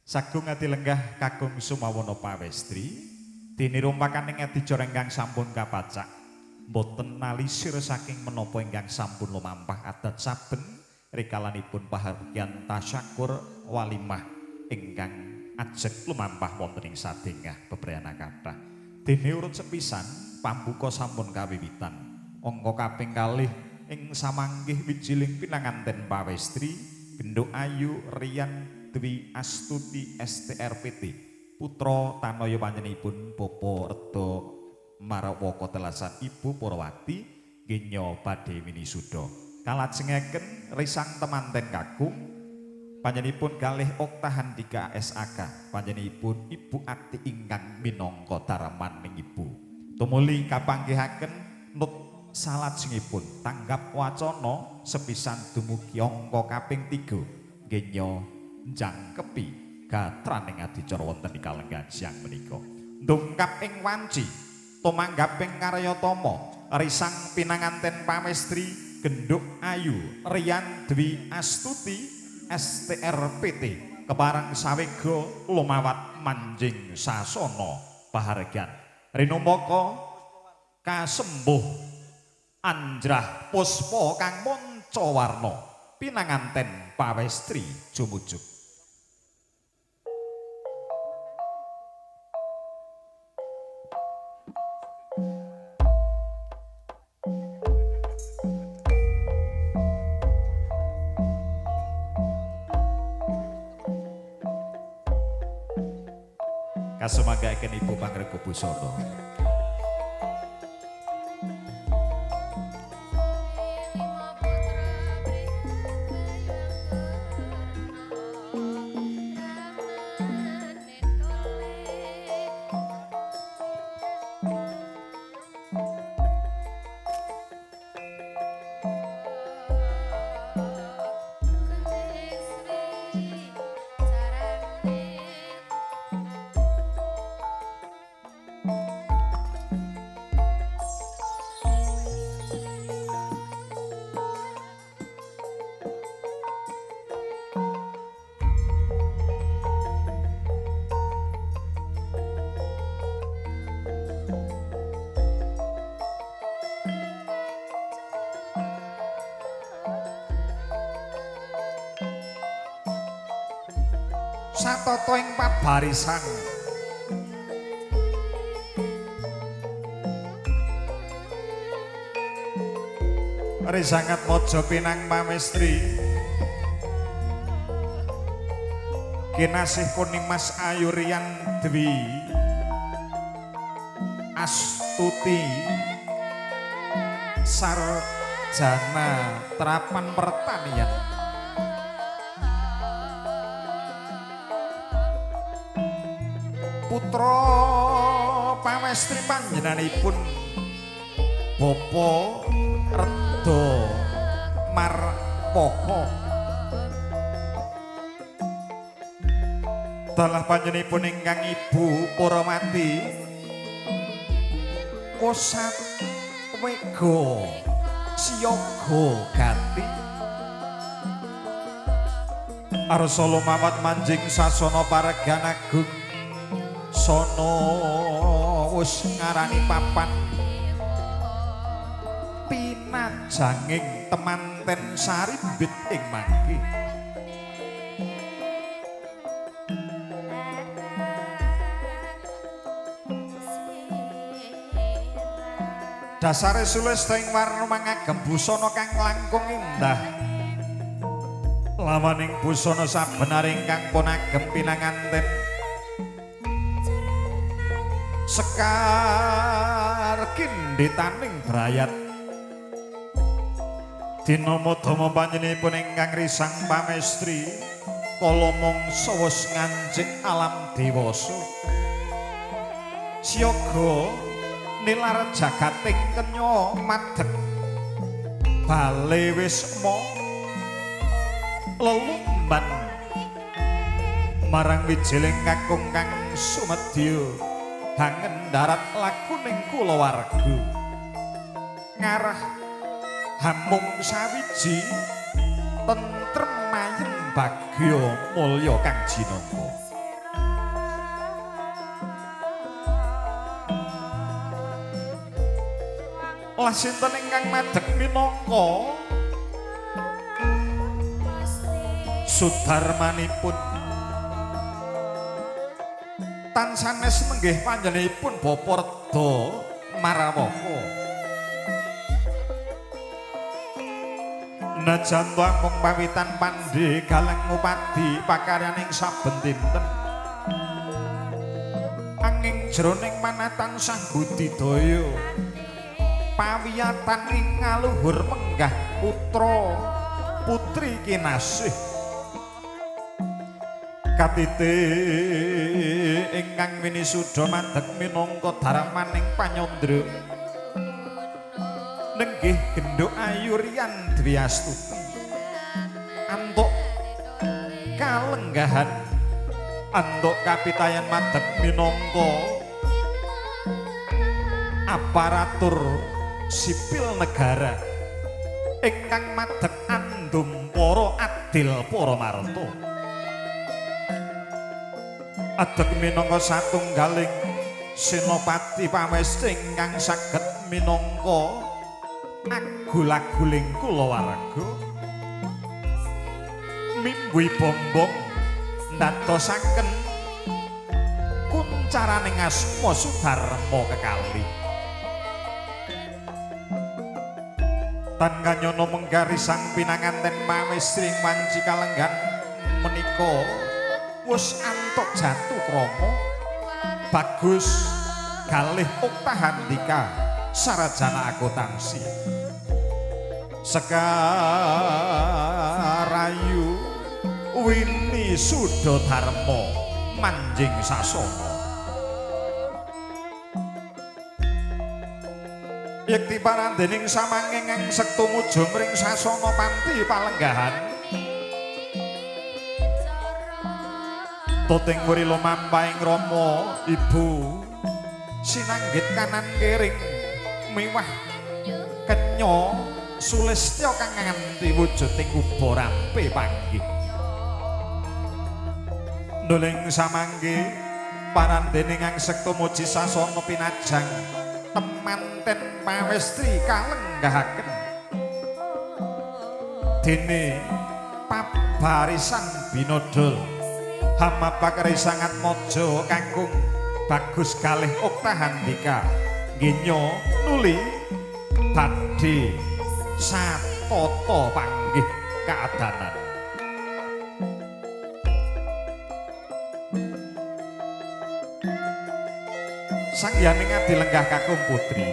Sagung ati lenggah kakung sumawana pawestri dene rompakaning adicara ingkang sampun kapacak boten nalisir saking menapa ingkang sampun lumampah adat saben rikalanipun pahargyan tasyakur walimah ingkang ajeg lumampah wonten ing sadengah bebrayana kathah. Dene urut sepisan pambuka sampun kawiwitan. Angka kaping kalih ing samanggih wijiling pinanganten pawestri Genduk Ayu Rian Dwi Astuti STRPT putra tanaya panjenenganipun Bapak Reda Marawaka telasan Ibu Purwati genya badhe winisuda. Kalajengaken risang temanten kakung panjenenganipun kalih Oktahan Dika SAK panjenenganipun Ibu Ati ingkang minangka darmaning ibu. Tumuli kapanggihaken nut salajengipun tanggap wacana sepisan dumugi angka kaping 3 genya njangkepi gatraning adicara wonten ing kalenggahan siang menika. Ndungkap ing wanci tumanggap ing karyatama risang pinanganten pamestri Genduk Ayu Rian Dwi Astuti STRPT kepareng sawega lumawat manjing sasana pahargyan. Rinumaka kasembuh anjrah puspa kang manca warna pinanganten pawestri jumujuk. Kasumanggaaken Ibu Pangregu Busana. Satata ing pabarisan risangat mojo pinang pamestri kinasih kuning Mas Ayu Rian Dwi Astuti sarjana terapan pertanian. Putra pawestri panjenenganipun Bapa Reda Marpaka. Dalah panjenenganipun ingkang Ibu Purwati Kosat Wega Siyaga Gati arsa lumawat manjing sasana paregan agung sono wis ngarani papan pinajanging temanten sarimbit ing mangke. Dasare sulista ing warna mangagem busana kang langkung indah. Lawaning busana sabenaring kang pun agem pinanganten sekar kindhitaning brayat. Dina madama panjenenganipun ingkang risang pamestri kala mangsa wis ngancik alam dewasa. Siyaga nilar jagating kenya madeg bale wisma lelumban marang wijiling kakung kang sumedya hangen darat lakuning kulawarga ngarah hamung sawiji tentrem ayem bagya mulya kang jinangka. Lah sinten ingkang madeg minangka sudarmanipun tan sanes menggih panjenenganipun Bapa Reda Marawaka. Najan to amung pawitan pandhe galang ngupadi pakaryaning saben dinten, anging jroning manah tansah budidaya pawiyatan ing ngaluhur menggah putra putri kinasih. Katiti ingkang winisuda madeg minangka darmaning panyandra nenggih genduk ayu Rian Dwiastuti antuk kalenggahan antuk kapitayan madeg minangka aparatur sipil negara ingkang madeg andum para adil para marta. Adeg minangka satunggaling senopati pamesti ingkang saged minangka agul-aguling kulawarga mimbuhi bombong ndadosaken kuncaraning asma Sudarma kekali. Tan kanyana menggari sang pinanganten pamestri wanci kalenggan menika wus antuk jatuh krama bagus galih Oktahandika sarjana akuntansi. Sekarayu Wini Suda Dharma manjing sasana. Yekti parandening samanging ing sektumuju mring sasana panti palenggahan. Toting wuri lumampahing rama ibu sinanggit kanan kering miwah kenya sulistya kang nganti wujuding uba rampe panggih. Nuling samangke parandening ang sektumuji sasana pinajang temanten pawestri kalenggahaken dene pabarisan binodol hamapakari sangat mojo kakung bagus kalih Oktahandika ngenyo nuli badhe satata panggih kaadanan. Sanghyang adi lenggah kakung putri.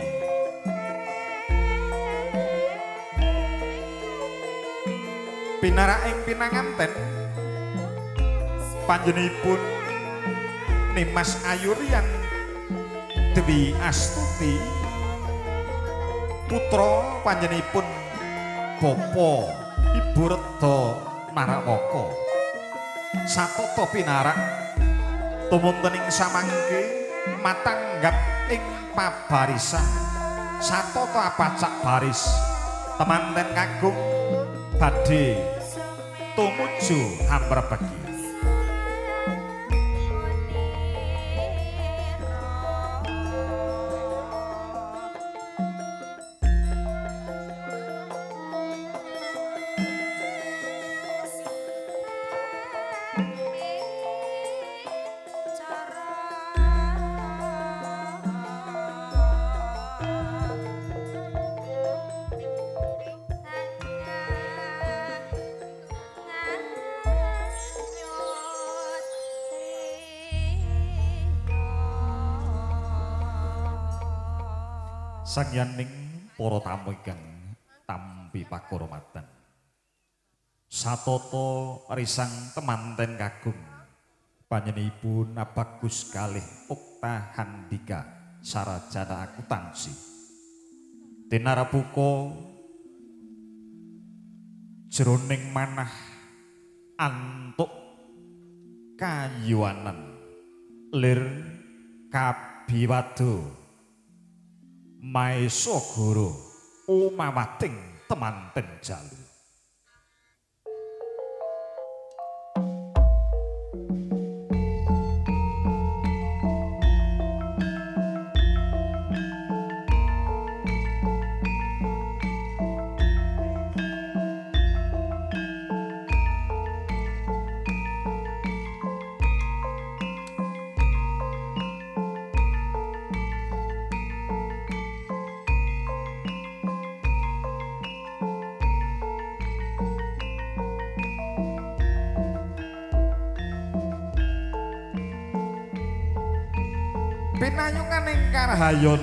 Pinaraking pinanganten panjenenganipun Nimas Ayu Rian Dwi Astuti putra panjenenganipun Bapa Ibu Reda Marawaka satata pinarak tumunten ing samangke matanggap ing pabarisan satata apacak baris temanten kakung badhe tumuju hamrebegi. Sangyaning para tamu ingkang tampi pakurmatan. Satata risang temanten kagung panjenenganipun Bagus kalih Oktahandika sarjana akuntansi. Tinarabuka jroning manah antuk kayuwanan lir kabiwado Maesa Guru umawating temanten jalu. Pinayunganing karahayon,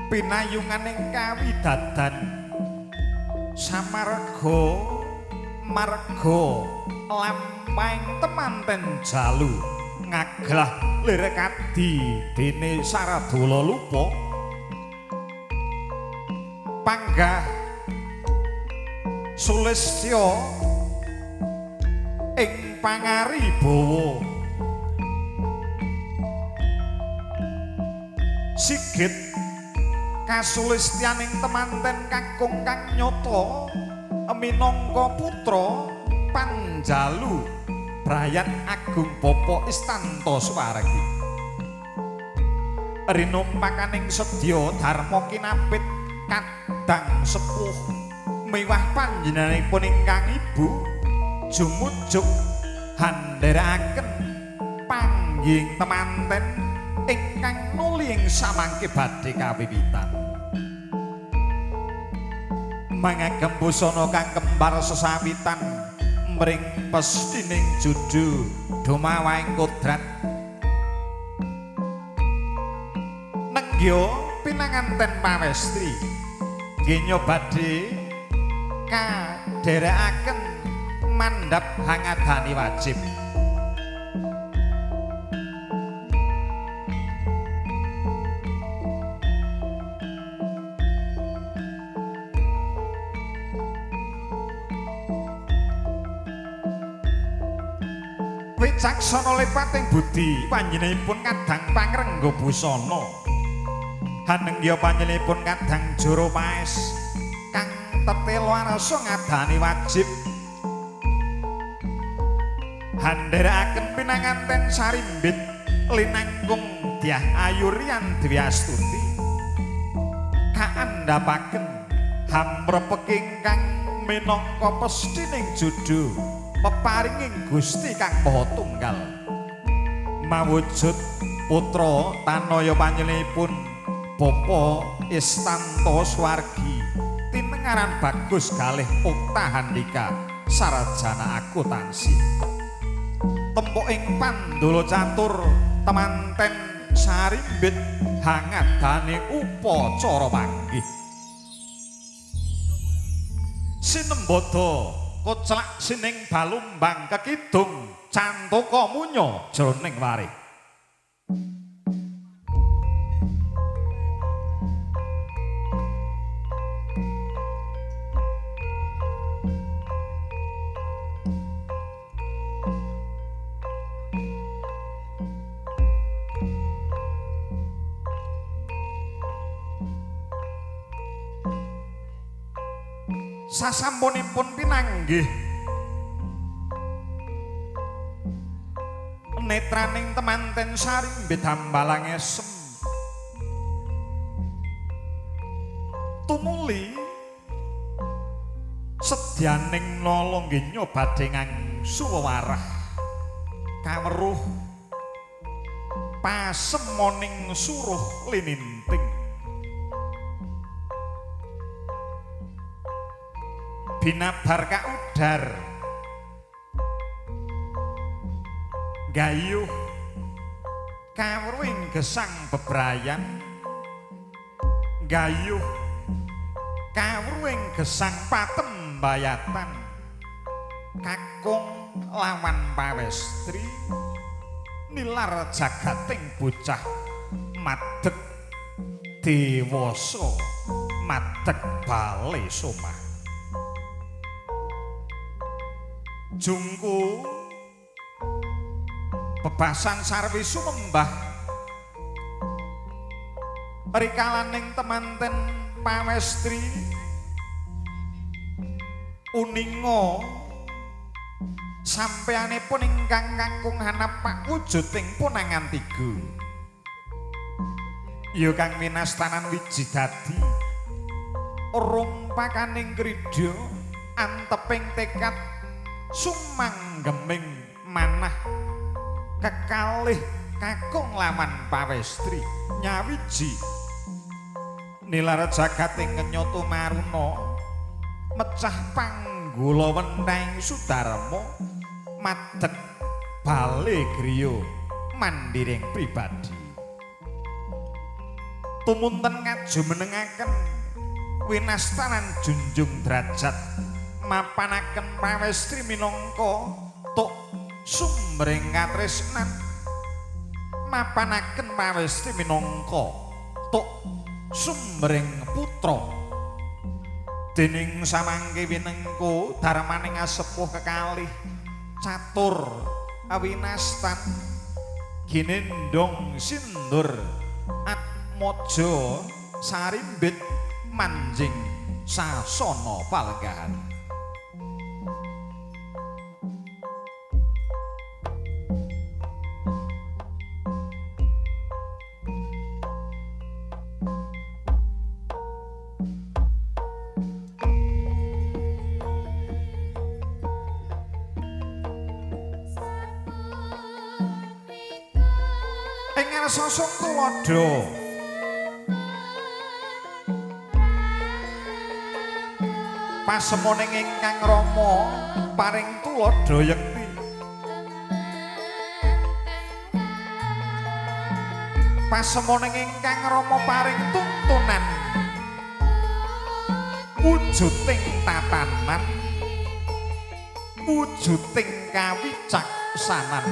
pinayunganing kawidadan, samarga marga lampahing temanten jalu ngaglah lir kadi dene saradala lupa panggah sulistya ing pangaribawa. Sigit kasulistyaning temanten kakung kang nyata minangka putra Panjalu brayat agung bapa Istanto Swargi. Rinumpakaning sedya dharma kinapit kadang sepuh miwah panjenenganipun ingkang ibu jumujuk handherekaken panggih temanten ingkang nuli ing samangke badhe kawiwitan. Mangagem busana kang kembar sesawitan mring pestining judu dumawahing kodrat. Nenggya pinanganten pawestri genya badhe kadherekaken mandhap hangadani wajib. Wicaksana lepating budi panjenenganipun kadang pangrengga busana. Hanenggya panjenenganipun kadang juru paes kang tetela arsa ngadani wajib. Handherekaken pinanganten sarimbit linangkung Dyah Ayu Rian Dwi Astuti. Kaandhapaken hamrepek ingkang minangka pestining judu peparinging Gusti Kang Maha Tunggal. Mawujud putra tanaya panjenenganipun Bapa Istanto Swargi tinengaran Bagus Galih Okta Handika sarjana akuntansi. Tempok ing pandala catur temanten sarimbit hangadane upacara panggih. Sinembada koclak sining balumbang kekidung cantaka munya jroning warih. Sasampunipun pinanggih netraning temanten sarimbit hambalang esem tumuli sedyaning nala nggenya badhe ngangsu wewarah kaweruh pasemoning suruh lininting. Binabar kaudar gayuh kawruhing gesang bebrayan, gayuh kawruhing gesang patembayatan, kakung lawan pawestri nilar jagating bocah madeg dewasa madeg bale somah. Jungku bebasan sarwi sumembah rikalaning temanten pawestri uninga sampeyanipun ingkang kakung hanapak wujuding punangan tiga. Ya kang minastanan wiji dadi rumpakaning krida anteping tekad sumanggeming manah kekalih kakung lawan pawestri nyawiji nilar jagat ing nyoto maruna mecah panggula wenteng sudarma madeg bale griya mandiring pribadi. Tumunten ngajumenengaken winastanan junjung derajat mapanaken pawestri minangka tuk sumbering katresnan, mapanaken pawestri minangka tuk sumbering putra. Dening samangke winengku darmaning asepuh kekalih catur awinastan ginendhong sindur atmaja sarimbit manjing sasana palenggahan. Ing ngarsa sung tuladha pasemoning ingkang rama paring tuladha yekti, pasemoning ingkang rama paring tuntunan wujuding tatanan wujuding kawicaksanan.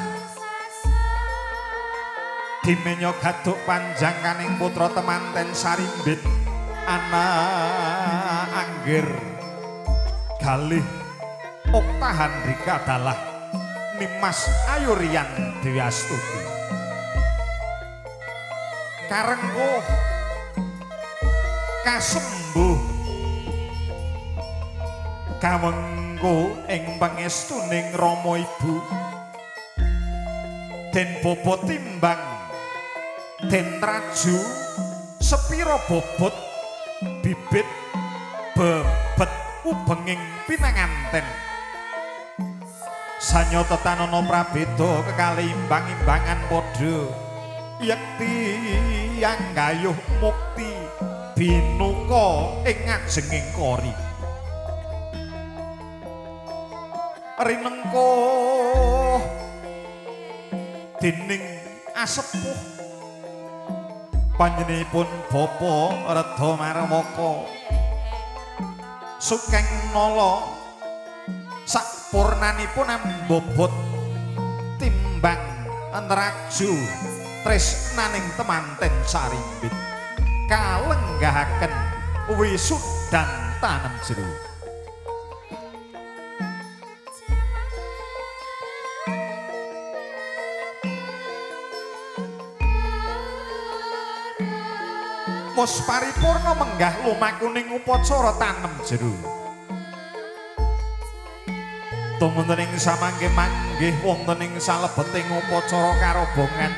Dimenya gaduk panjang kaning putra temanten sarimbit anak anggir galih Oktahandrika dalah Nimas Ayurian Dewi Astuti. Karengkuh kasembuh kawengku ing pangestuning Rama Ibu, den bobot timbang den traju sepira bobot bibit bebet ubenging pinanganten. Sanyata tanana prabeda kekali imbang-imbangan padha yekti anggayuh mukti binuka ing ngajenging kori. Rinengkuh dening asepuh panjenenganipun Bapa Redha Marwaka sukeng nala sakpurnanipun ambobot timbang nraju tresnaning temanten sarimbit kalenggahaken wisudan tanem jero. Wus paripurna menggah lumakuning upacara tanem jero. Tumunten ing samangke manggih wonten ing salebeting upacara karobongan.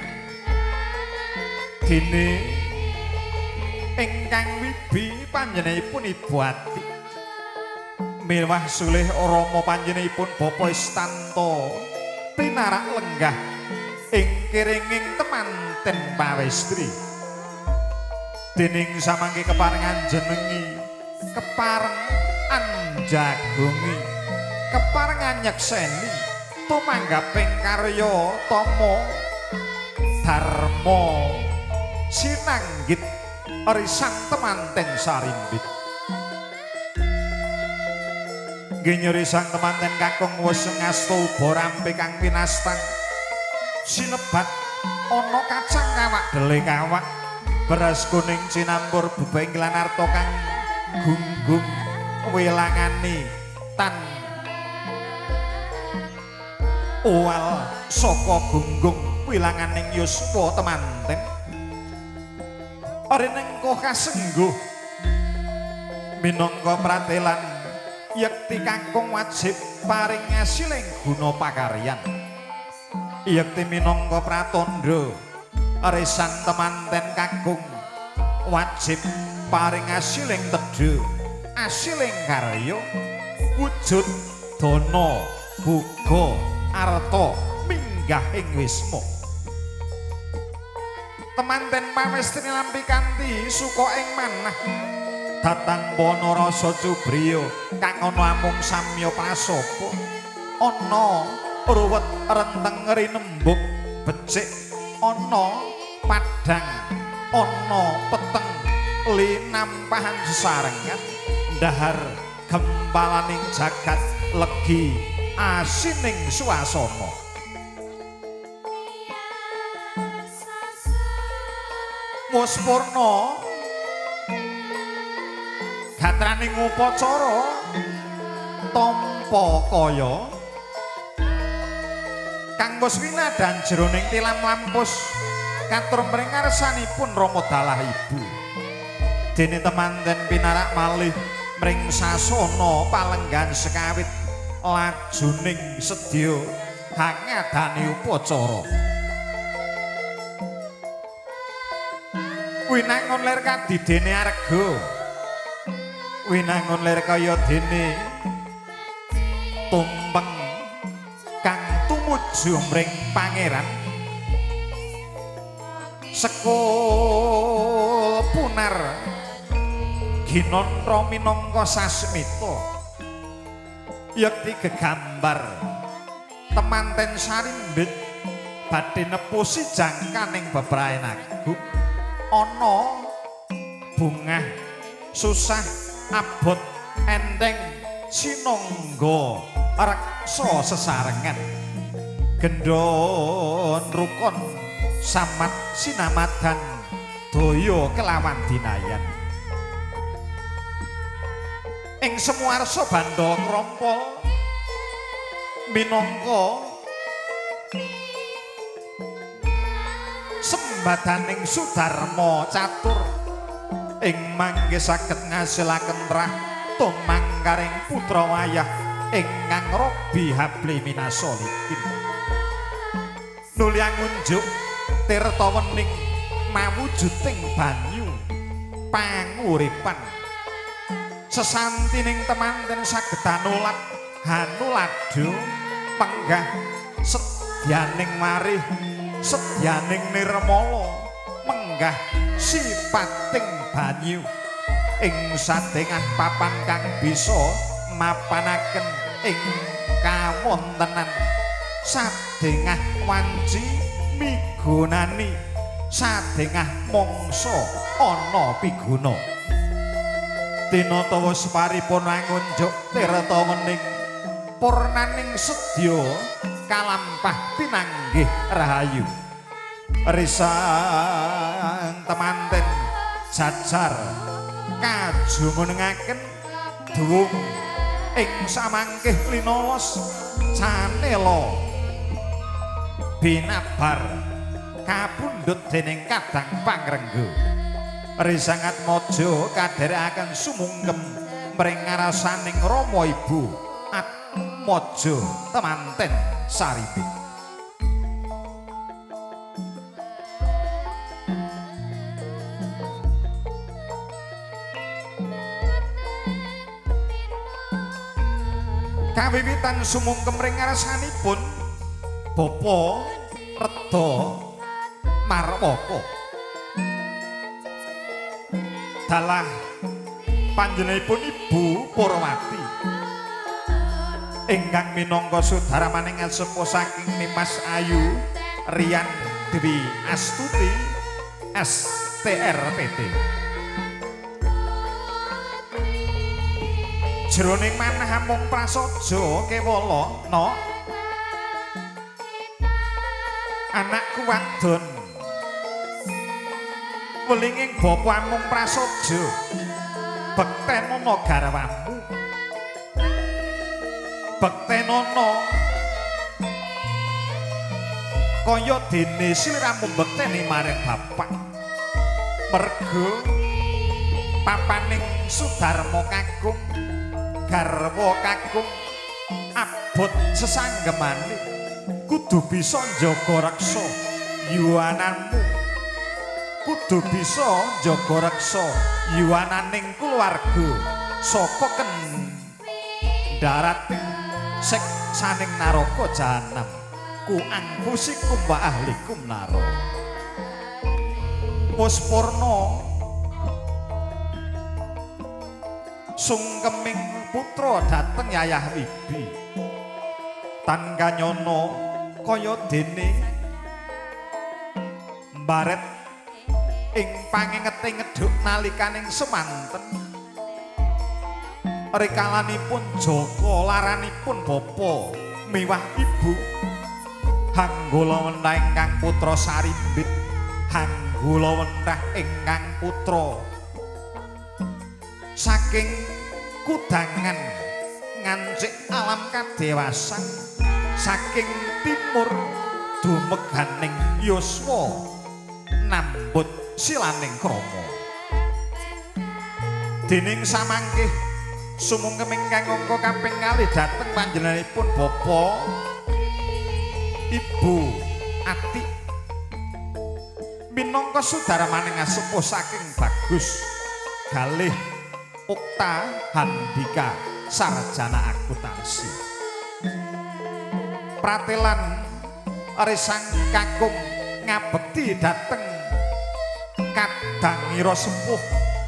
Dene ingkang wibi panjenenganipun Ibu Ati miwah sulih rama panjenenganipun Bapa Istanto pinarak lenggah ing kiringing temanten pawestri. Dening samangke kepareng anjenengi, kepareng anjagongi, kepareng anyekseni tumanggaping karya tama dharma sinanggit risang temanten sarimbit. Nggih nyeri sang temanten kakung wis ngasta uba rampe kang pinastan sinebat ana kacang kawak dele kawak beras kuning cinampur bebeng lan arta kang gunggung welangane tan owal saka gunggung wilanganing yuswa temanten. Rinengkuh kasengguh minangka pratelan yekti kakung wajib paring asiling guna pakaryan. Yekti minangka pratandha arisan temanten kakung wajib paring asiling tedha asiling karya wujud dana boga arta minggah ing wisma. Temanten pawestri nampi kanthi suka ing manah datang wana rasa cubriya kang ana amung samya prasapa ana Ruwet renteng rinembug becik ana padhang ana peteng linampahan sesarengan ndahar gempalaning jagat legi asining suasana. Wus purna gatraning upacara tampa kaya kang wis winadan jroning tilam lampus katur mring ngarsanipun Rama dalah ibu. Dene temanten pinarak malih mring sasana palenggan sekawit lajuning sedya hangadani upacara. Winangun lir kadidene arga, winangun lir kaya dene tumpeng kang tumuju mring pangeran. Sekul punar ginantra minangka sasmita yekti gegambar temanten sarimbit badhe nepusi jangkaning bebrayan agung. Ana bungah susah abot enteng sinangga reksa sesarengan gendon rukun samat sinamadan daya kelawan dinayan. Ing semuarsa bandha krompol minangka sembadaning sudarma catur ing mangke saged ngasilaken trah tumangkaring putra wayah ingkang robi habli minasolikin. Nuli ngunjuk tirta wening mawujuding banyu panguripan sesantining temanten saged anulat hanulado menggah sedyaning marih sedyaning nirmala menggah sipating banyu ing sadengah papan kang bisa mapanaken ing kawontenan sadengah wanci migunani sadengah mangsa ana piguna. Tinata wis paripurna ngunjuk tirta wening purnaning sedya kalampah pinanggih rahayu. Risang temanten jajar kajumenengaken duwung ing samangkih linawas canela binabar kapundhut dening kadang pangrengga. Risang atmaja kadherekaken sumungkem mring ngarasaning Rama Ibu Atmaja temanten sarimbit. Kawiwitan sumungkem ring ngarsanipun Bapa Reda Marwaka dalah panjenenganipun Ibu Purwati ingkang minangka sudaramaning sepuh saking Nimas Ayu Rian Dwi Astuti STRPT. Jroning manah amung prasaja kewala no anakku wadon welinging bapa amung prasaja bektenono garwamu bektenono kaya dene sliramu bekteni marang bapak merga papaning sudarma kakung garwa kakung abot sesanggemane kudu bisa njaga reksa yuwananmu kudu bisa njaga reksa yuwananing kulawarga saka kendarating siksaning naraka jahanam ku angfusikum wa ahlikum nara. Wis purna sungkeming putra dhateng Yayah Wibi. Tan kanyana kaya dene mbaret ing pangengete ngedhuk nalikaning semanten. Rikalanipun Jaka laranipun bapa miwah ibu hanggala wenthah ingkang putra Sarimbit, hanggala wenthah ingkang putra saking kudangan ngancik alam kadewasan saking timur dumeganing yuswa nambut silaning krama. Dening samangkih sumungkem ingkang angka kaping kalih dhateng panjenenganipun bapa ibu Atik minangka sudarmaning asepuh saking Bagus Galih Okta Handika sarjana akuntansi. Pratelan resang kakung ngabekti dhateng kadangira sepuh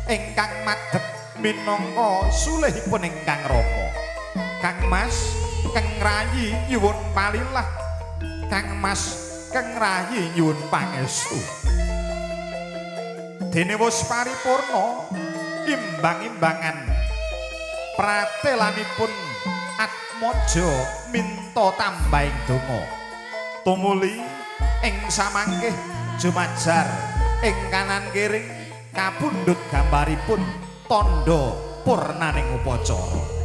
ingkang madhep minangka sulihipun ingkang rama. Kang Mas Keng Rayi nyuwun palilah, Kang Mas Keng Rayi nyuwun pangestu. Dene wis paripurna imbang-imbangan pratelanipun Atmaja minta tambahing donga. Tumuli ing samangkih jumajar ing kanan kiring kapundhut gambaripun tandha purnaning upacara.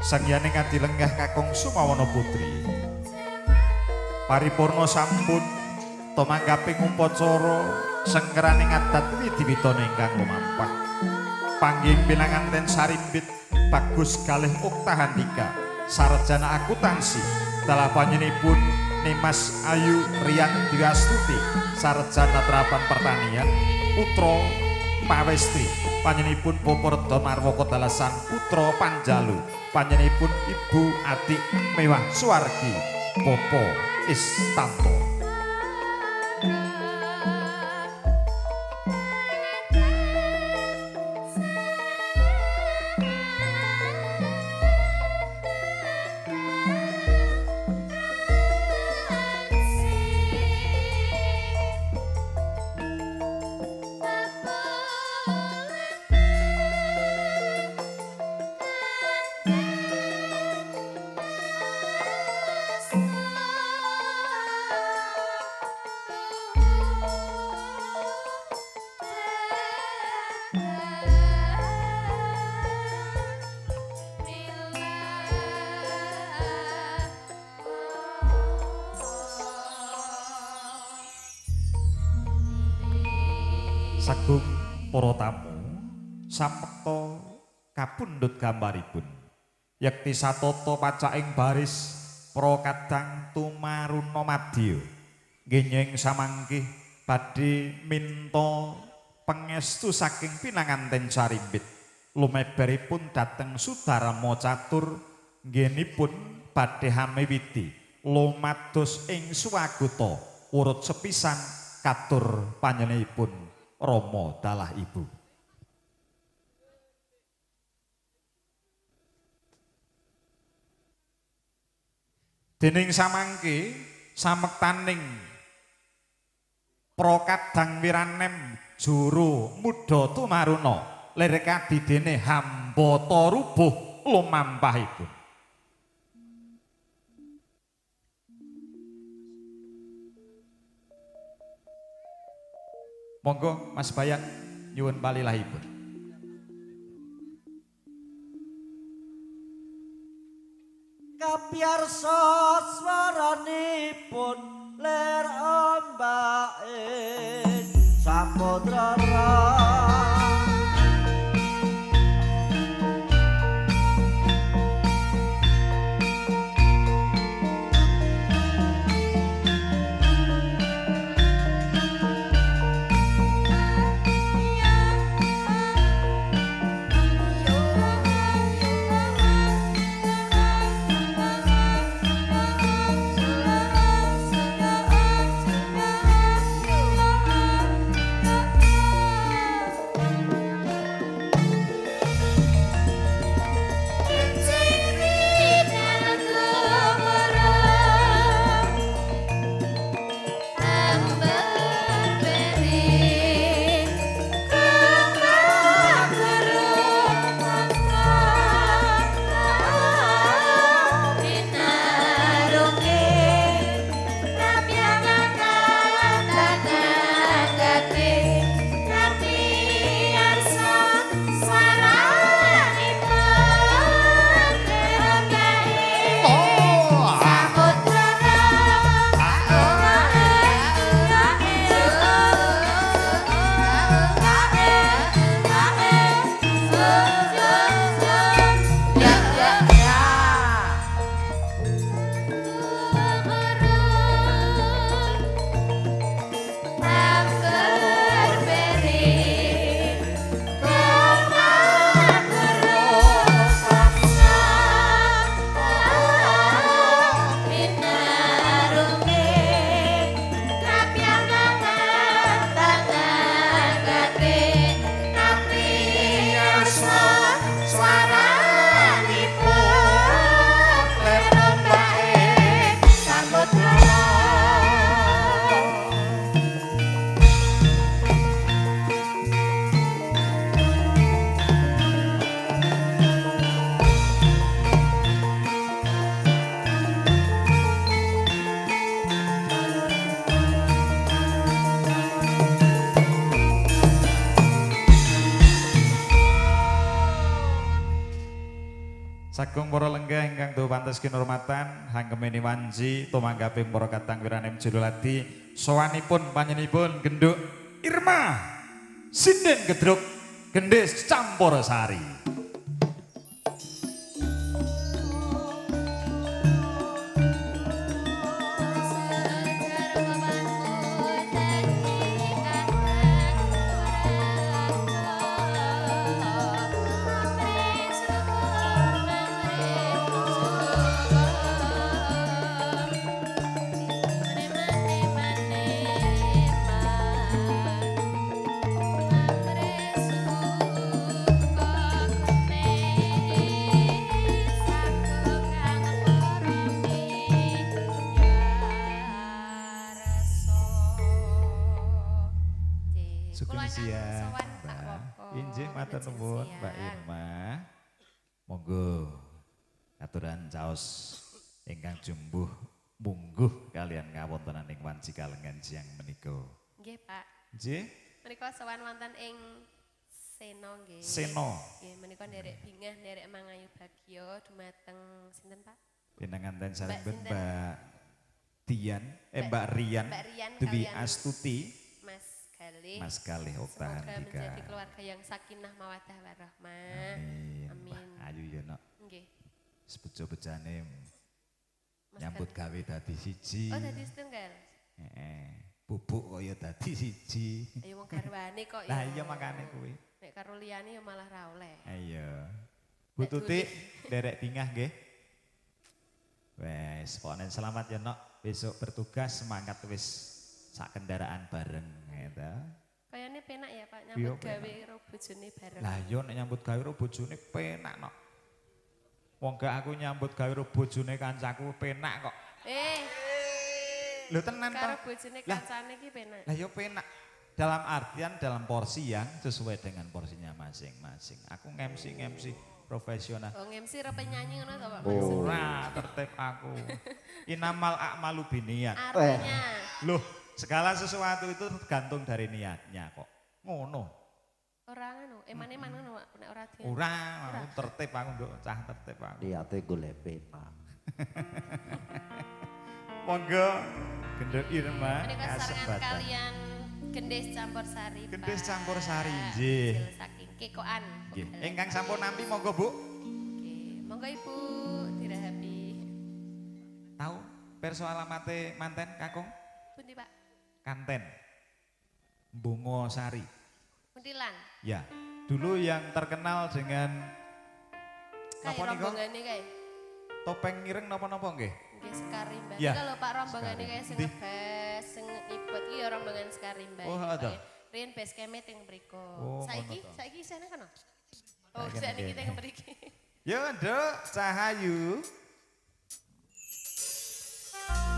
Sangyane ngadi lenggah kakung Sumawana Putri. Paripurna sampun tumanggaping upacara sengkeraning adat widiwitana ingkang lumampah. Panggih pinanganten Sarimbit Bagus Galih Okta Handika sarjana akuntansi dalah panjenenganipun Nimas Ayu Rian Dwiastuti sarjana terapan pertanian putra Pawestri panjenenganipun Bapak Reda Marwaka Dalasan putra Panjalu panjenenganipun Ibu Atik Mewah Suwargi Bapak Istanto. Sagung para tamu samekta kapundhut gambaripun yekti satata pacaking baris para kadang tumaruna madya nggih samangkih badhe minta pangestu saking pinanganten Sarimbit lumeberipun dhateng Sudarma Catur nggenipun badhe hamiwiti lumados ing swaguta urut sepisan katur panjenenganipun Rama dalah ibu. Dening samangke samektaning prakadang wiranem juru muda tumaruna lir kadidene hambata rubuh lumampahipun. Monggo Mas Bayan nyuwun palilahipun. Kapiyarsa swaranipun lir ombake samudra. Keluarga ingkang tuh pantes kinurmatan hanggemeni wanci tumanggaping para kadang wiranem Jululadi sowanipun panjenenganipun Genduk Irma Sinden Gedruk Gendis Campur Sari. Sugeng siang, Mbak. Injih matur nuwun Mbak Irma. Monggo katuran caos ingkang jumbuh mungguh kalian ngawontenan ing wanci kalengan siang menika. Nggih, Pak. Nggih. Menika sowan wonten ing Seno nggih. Seno. Nggih, menika nderek bingah, nderek mangayu bagya dumateng sinten, Pak? Pinanganten sareng Mbak sinten? Mbak Dian, Mbak Rian, Mbak Rian Dwi kalian Astuti, Mas Galih. Mas Galih Semoga Oktahandika. menjadi keluarga yang sakinah mawaddah warahmah. Amin. Amin. Wah, ayu ya nok. Nggih. Sebejo-bejane Mas nyambut Galih. gawe dadi siji. Oh, dadi setunggal. Heeh. Bubuk kaya dadi siji. Ayo wong garwane kok ya. Lah iya makane kuwi. Nek karo liyane ya malah ra oleh. Ayo. Bu Tuti derek bingah nggih. Wes, pokoknya selamat ya nok. Besok bertugas semangat wis sak kendaraan bareng gitu. Kayane penak ya Pak Iya, nyambut penak. gawe karo bojone bareng. Lah iya nek nyambut gawe karo bojone penak nok. Wong gak aku nyambut gawe karo bojone kancaku penak kok. Eh, Lho tenan karo toh. bojone Lah. kancane iki penak. Lah yo penak. Dalam artian dalam porsi yang sesuai dengan porsinya masing-masing. Aku ngemsi profesional. Oh, MC ro penyanyi ngono to Pak maksudnya. Ora tertib aku. Inamal a'malu binniat. Artinya Loh, segala sesuatu itu tergantung dari niatnya kok. Ngono. ora ngono, eman-eman ngono Pak, nek ora di. Ora, aku tertib aku nduk cah tertib aku. Niate golek penak. Monggo Genduk Irma Menika sarengan kasebatan. kalian Gendis Campur Sari. Gendis Pak. Campur Sari, nggih. Hasil saking kekoan. Nggih. Ingkang sampun nampi monggo Bu. Nggih, monggo Ibu dirahapi. Tahu perso alamate manten kakung? Pundi Pak? Kanten. Bungo Sari. Muntilan. Ya, dulu yang terkenal dengan Kae napa niku? rombongane kae. Topeng ireng napa-napa nggih? Nggih Sekarimba. Ya, Nika lho Pak rombongane Sekarimba. kae sing Ndi? ngebas, sing ngibot iki ya rombongan Sekarimba. Oh, iki, heeh Pak, to. ya. Riyen base camp-e teng mriku. Oh, Saiki ngono to. saiki isih nang kono. Oh, Saiki saiki nang teng kene. mriki. Yo, Nduk, Cahayu. Thank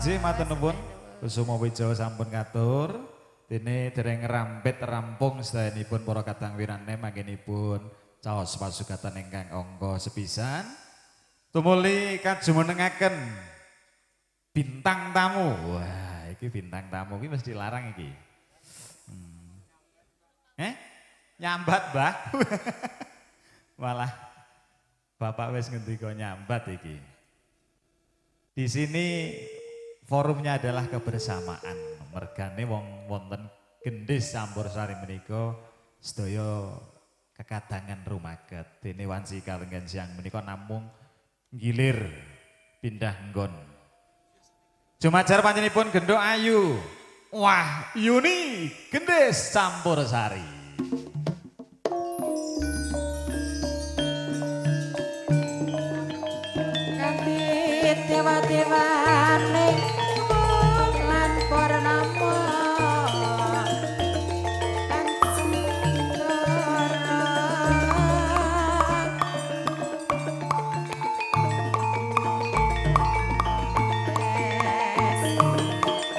Nggih, matur nuwun. Kusuma Wijaya sampun katur. Dene dereng rampit rampung sedayanipun para kadang wirane manggenipun caos pasugatan ingkang angka sepisan. Tumuli kajumenengaken bintang tamu. Wah, iki bintang tamu iki mesti larang iki. Eh? Nyambat, Mbah. Malah Bapak wis ngendika nyambat iki. Di sini forumnya adalah kebersamaan. Mergane wong wonten Gendis Campursari menika sedaya kekadangan rumaket. Dene wanci kalenggan siang menika namung nggilir pindah nggon. Jumajar panjenenganipun genduk ayu. Wah, Yuni Gendis Campursari. Kambit dewa-dewane lan purnama lan sundara.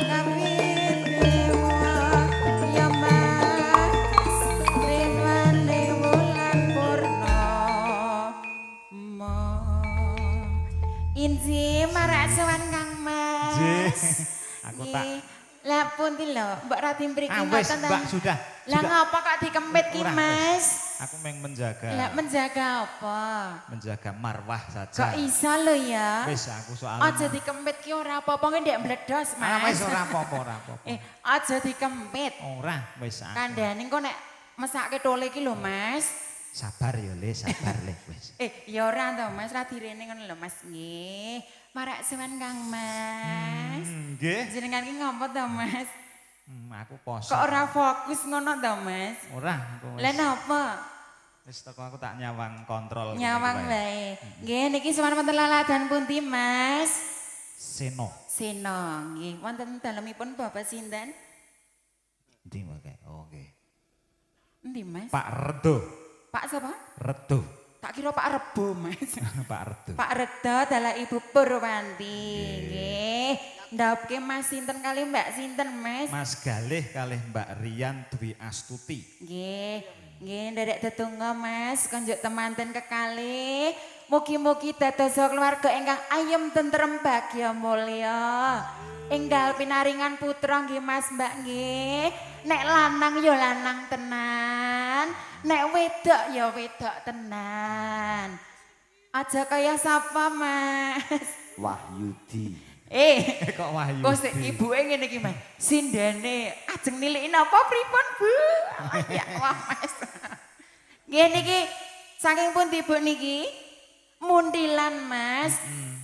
Kambit dewa ya Mas dewane wulan purnama. Inji marak sowan Kang Mas. Nggih. Aku tak Nggih. Lah pundi lho, mbok radi mriki Ah wis, ngoten ta? Mbak, sudah. Lah Sudah. ngapa kok dikempit ki Ora, wis. Mas? Aku meng menjaga. Lah menjaga apa? Menjaga marwah saja. Kok iso lho ya? Wis aku soalnya. Aja dikempit ki ora apa-apa nge ndek mbledos, Ah, Mas. wis ora apa-apa, ora apa-apa. Eh, aja dikempit. Ora, wis aku. Kandhane engko nek mesake tole ki lho, Mas. Sabar ya Le, sabar Le, wis. Eh, ya ora to, Mas, ra direne ngono lho, Mas. Nggih. Marak sowan Kang Mas. Nggih. Jenengan ki ngopo to, Mas? Aku poso. Kok ora fokus ngono to, Mas? Ora, aku wis. Lah napa? Wis teko aku tak nyawang kontrol. Nyawang wae. Nggih, niki sowan wonten laladan pundi, Mas? Seno. Seno, nggih. Wonten dalemipun Bapak sinten? Endi wae? Oh, nggih. Endi, Mas? Pak Redo. Pak sapa? Redo. Tak kira Pak Rebo, Mas. Pak Redo. Pak Redo dalah Ibu Purwanti. Nggih. Ndapke Mas sinten kali Mbak sinten, Mas? Mas Galih kalih Mbak Rian Dwi Astuti. Nggih. Nggih, nderek tetungga Mas, konjuk temanten kekalih. Mugi-mugi dados keluarga ingkang ayem tentrem bagya mulya. Enggal pinaringan putra nggih Mas Mbak nggih. Nek lanang ya lanang tenan, nek wedok ya wedok tenan. Aja kaya sapa Mas? Wahyudi. Eh, Kok Wahyu? kok sik ibuke ngene iki Mas. Sindene ajeng niliki napa pripun Bu? Oh, ya Allah Mas. Nggih niki saking pundi Bu niki? Muntilan Mas.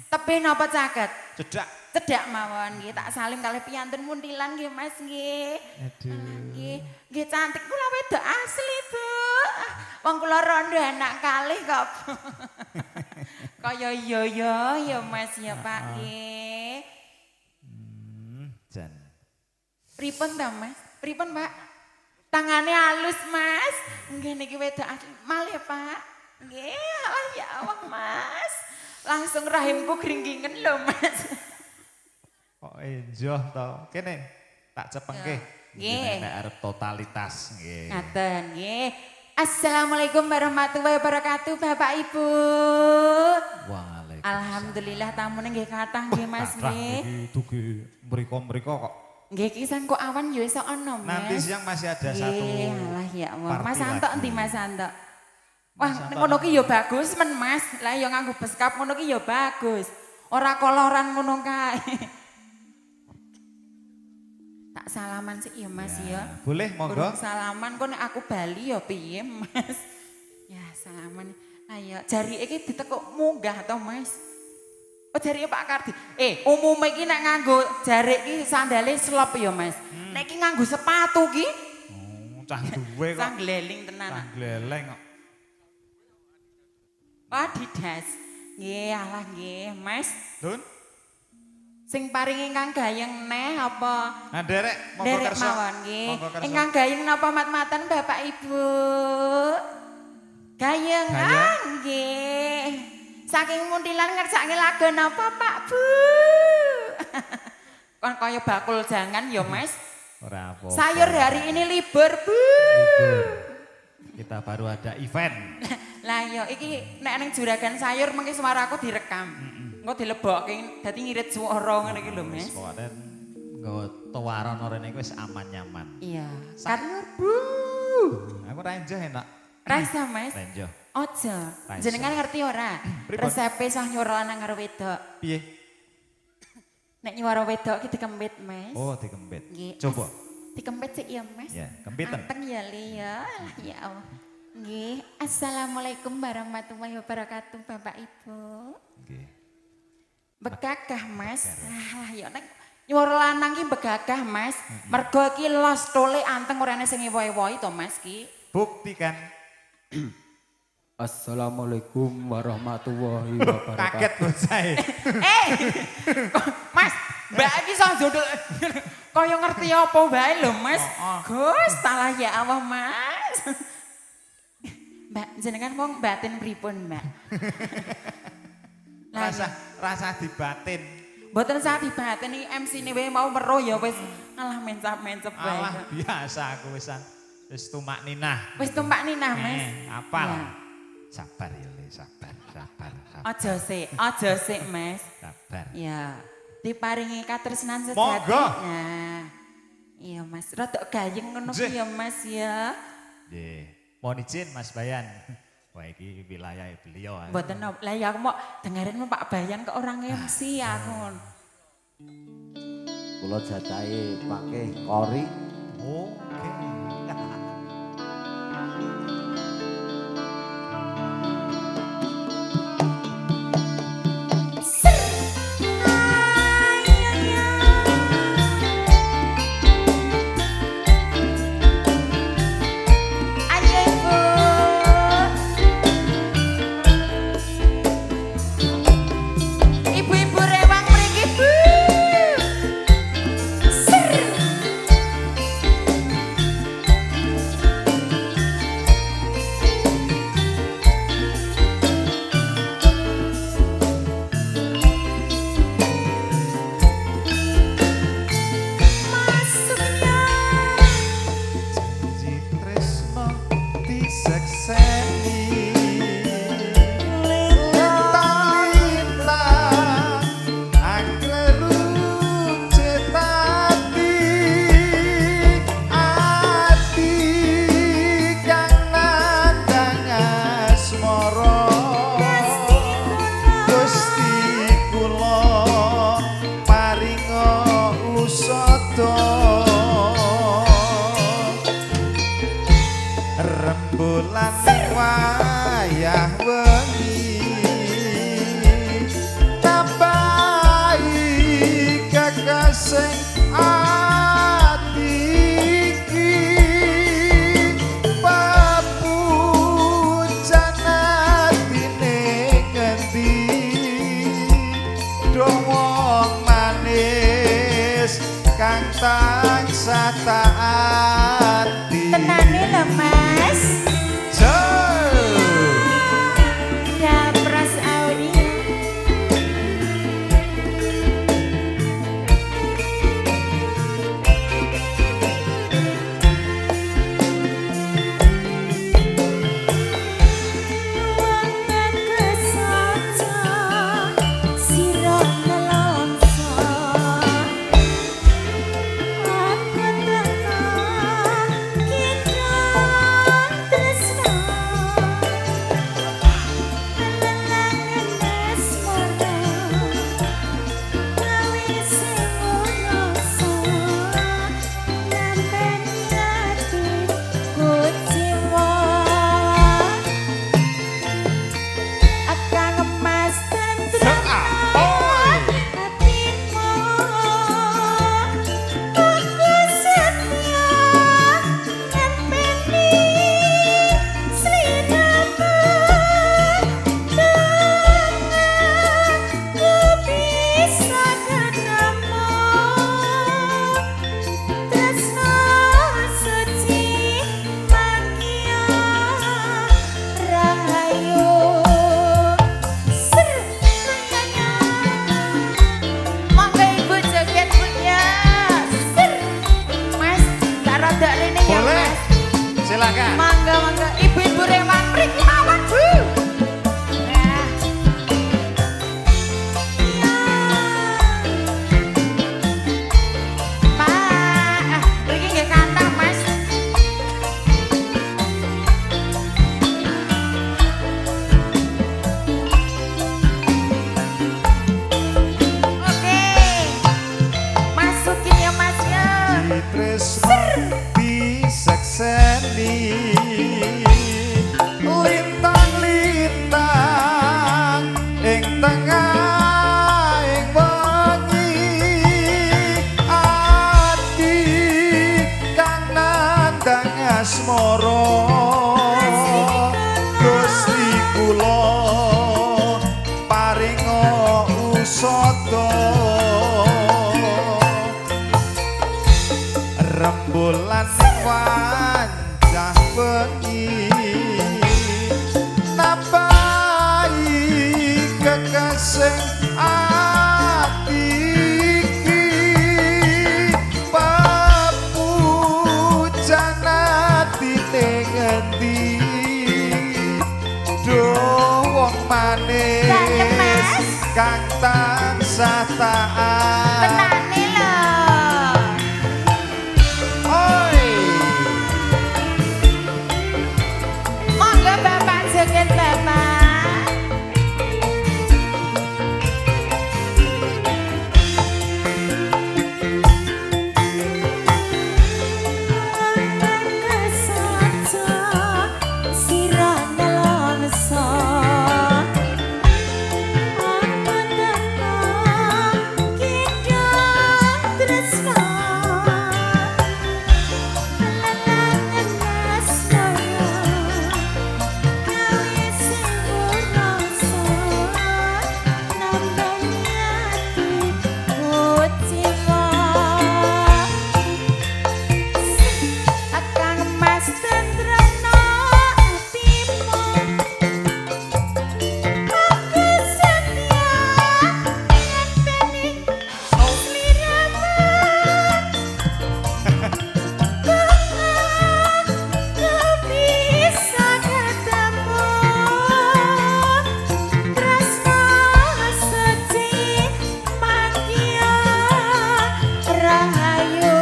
Tebih napa caket? Cedak. Cedhak mawon nggih, tak salim kalih piyantun Muntilan nggih Mas nggih. Aduh. Nggih, nggih cantik kula wedok asli Bu. Ah, wong kula rondo anak kalih kok. Kaya iya ya ya Mas ya Pak nggih. Jan. Pripun ta Mas? Pripun Pak? Tangane halus Mas. Nggih niki wedok asli. Malih Pak. Nggih, alah ya Allah Mas. Langsung rahimku gringgingen lho Mas. Kok enjoh to? Kene tak cepengke. Nggih. Nek arep totalitas nggih. Ngaten nggih. Assalamualaikum warahmatullahi wabarakatuh Bapak Ibu. Waalaikumsalam. Alhamdulillah tamune nggih kathah nggih Mas Kathah nggih. iki dugi mriko-mriko kok. Nggih iki kok awan ya iso ana Mas. Nanti siang masih ada satu. Nggih, alah ya Allah. party Mas Anto lagi. endi Mas Anto? Wah, Mas Anto ngono ki ya bagus men Mas. Lah ya nganggo beskap ngono ki ya bagus. Ora koloran ngono kae. Tak salaman sih ya Mas ya. Boleh monggo. Urung salaman kok nek aku bali ya piye Mas. Ya salaman. Lah ya jari iki ditekuk munggah to Mas. Oh jarike Pak Kardi. Eh, umume iki nek nganggo jarik iki sandale slop ya Mas. Nek iki nganggo sepatu ki Oh, cah duwe kok. sang gleling tenan. Cah gleleng kok. Wah, didas. Nggih, alah nggih, Mas. Dun. Sing paring ingkang gayeng neh apa? Nah, nderek monggo Nderek kersa. mawon nggih. Monggo kersa. Ingkang gayeng napa mat-matan Bapak Ibu? Gayeng, Gayeng. ah nggih. Saking Muntilan ngersake lagu napa Pak Bu? Kon kaya bakul jangan ya, Mas. Ora apa. Sayur hari ini libur, Bu. Libur. Kita baru ada event. Lah iya iki nek ning juragan sayur mengki suaraku direkam. Engko dilebokke dadi ngirit swara ngene iki lho, Mas. Pokoke nggawa tawaran rene iku wis aman nyaman. Iya. Sayur, Bu. Aku renjoh enak. Rasa, Mas. Renjoh. Aja. Ra iso. Jenengan ngerti ora? Pripun? Resepe sah nyuwara lanang karo wedok. Piye? Nek nyuwara wedok ki dikempit, Mas. Oh, dikempit. Nggih. Coba. Dikempit sik ya, Mas. Ya, kempiten. Anteng ya, Li ya. Ya Allah. Nggih. Assalamualaikum warahmatullahi wabarakatuh, Bapak Ibu. Nggih. Begagah, Mas. Ah, ya nek nyuwara lanang ki begagah, Mas. Mergo ki los tole anteng ora ana sing ewo-ewoi to, Mas ki. Buktikan. Assalamualaikum warahmatullahi wabarakatuh. Kaget bocah. Eh, Mas, Mbak iki iso jodol kaya ngerti apa wae lho, Mas. Gus, salah ya Allah, Mas. Mbak, jenengan wong batin pripun, Mbak? Lah, Rasa rasa dibatin. mboten sah dibatin iki MC-ne wae mau weruh ya wis alah mencap-mencep wae. Alah biasa aku wisan. Wis tumak ninah. Wis tumpak ninah, Mas. Eh, apal. Ya. Sabar ya, Le, sabar, sabar, sabar. Aja sik, aja sik, Mas. Sabar. Ya, diparingi katresnan sejati. Monggo. Nah. Iya, Mas. Rodok gayeng ngono ki Nggih. ya, Mas ya. Nggih. Mohon izin Mas Bayan. Wah iki wilayah beliau. Mboten napa. Lah ya aku mau dengerin Pak Bayan ke orang MC aku. Kula jatahe pakai kori. Oke. Ayo Ibu. Ibu-ibu rewang mriki, Bu. Ser. Masuknya. Janji tresno disekseni. Lintang-lintang angkleru cetati ati kang nandhang asmara. Gusti kula paringa usada rembulan wayah wengi tambahi kekasih ati iki papujan atine ngendi do wong manis kang tansah taati. Tenane lho, Mas. Jauh. Ya Pras Aulia. Wong bagus saja sira nelongso. Aku teka Silakan. Mangga mangga ibu-ibu rewang mriki mawon, Bu. Nah. Iya. Pak, ah, mriki nggih kathah, Mas. Oke. Masukin ya, Mas ya. Tresno disekseni lintang-lintang ing tengah ing wengi ati kang nandang asmara Gusti kula paringa usada rembulan wancah bengi nambahi kekesing ati iki papujan atine ngendi do wong manis Dalem, Mas. Kang tansah taat. Tenane lho. Oi. Monggo Bapak joget Bapak. Kang Mas tentremno atimu. Aku setia ngenteni sliramu. Aku bisa ketemu tresno suci mangkya rahayu.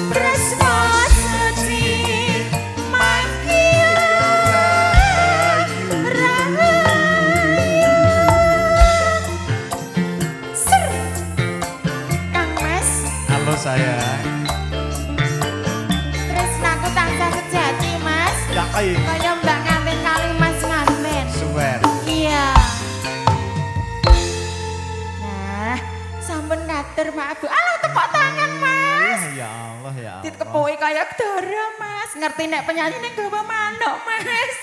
Tresno suci mangkya rahayu. Ser. Kang Mas, Halo sayang. tresnaku tansah sejati, Mas. Yakin. Kaya mbak nganten kali Mas nganten. Suwer. Iya. Nah, sampun katur maaf Bu. Alah tepuk tangan, Mas. Ya Allah ya Allah. Ditepuki kaya dara, Mas. Ngerti nek penyanyi ning gawa manuk, Mas.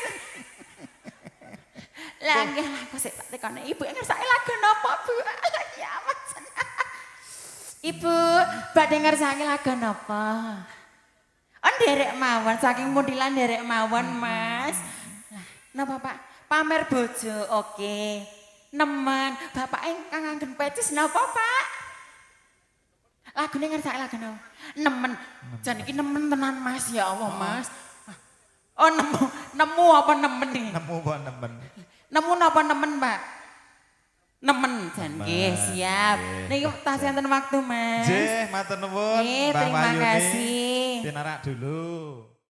Lah nggih aku sik tak tekone ibu ngersake lagu napa, Bu? Alah ya Mas. Ibu, badhe ngersake lagu napa? Oh, nderek mawon, saking mundilan nderek mawon, Mas. Lah, napa Pak? Pamer bojo, oke. Nemen, bapak ingkang nganggen pecis napa, Pak? Lagune ngersake lagu napa? Nemen. Jan iki nemen tenan, Mas. Ya Allah, Mas. Oh, nemu, nemu apa nemen nih? Nemu apa nemen? Nemu napa nemen, Pak? Nemen jan nggih, siap. Nggih. Niki tasih enten waktu, Mas. Nggih, matur nuwun Nggih, Mbak terima Wahyuni. kasih. Pinarak dulu.